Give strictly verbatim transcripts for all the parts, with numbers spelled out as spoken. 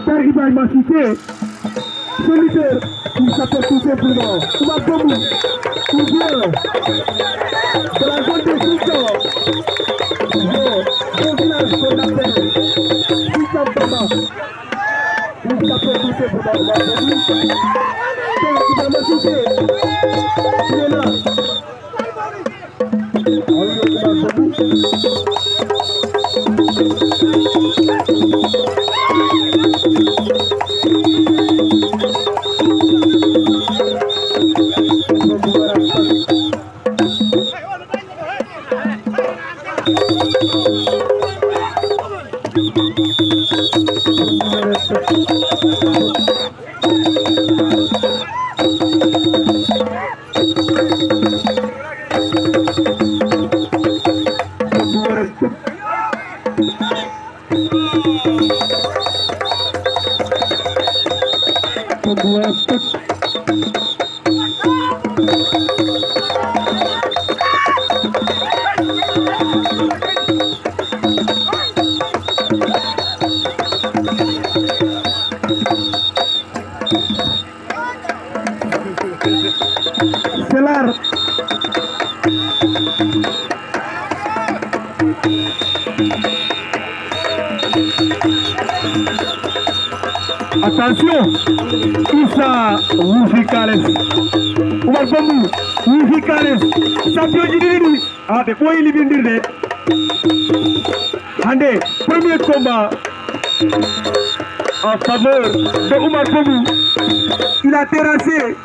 Par Ibrahima Cissé, ce lutteur, il s'appelle tout simplement Oumar Bambou, qui vient de la zone des six cents, de, de village qu'on appelle Six cents Baba. Il s'appelle tout simplement Oumar Bambou. Par Ibrahima Cissé, il est là. Selar. Attention, Issa wuufi Kales. Oumar Bambou wuufi Kales. Champion ji ɗiɗi ɗi. Ah, ɓe ɓooyi libindirde. Hande, premier combat en faveur de Oumar Bambou. Il a terrassé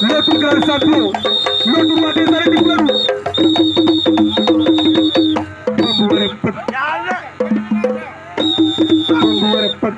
l'autre grand champion, l'autre roi des arènes du Puladu. Bambou ware pat. Bambou ware pat.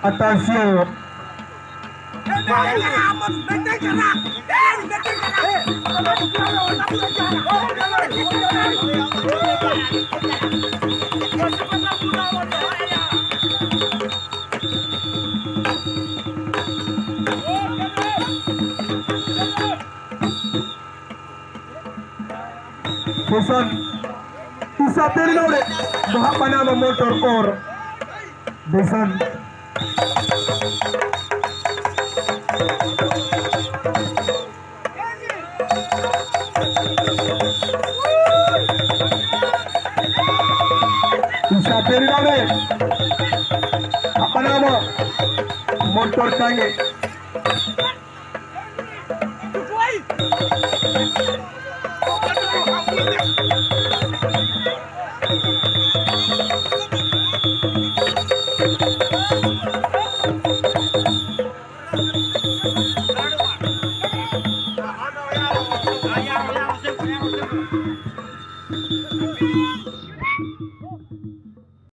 Attention. Ndeysaan, Issa Beeli Nawɗe mo haɓɓanaama montor or. Ndeysaan. Issa Beeli Nawɗe haɓɓanaama montor kaŋŋe.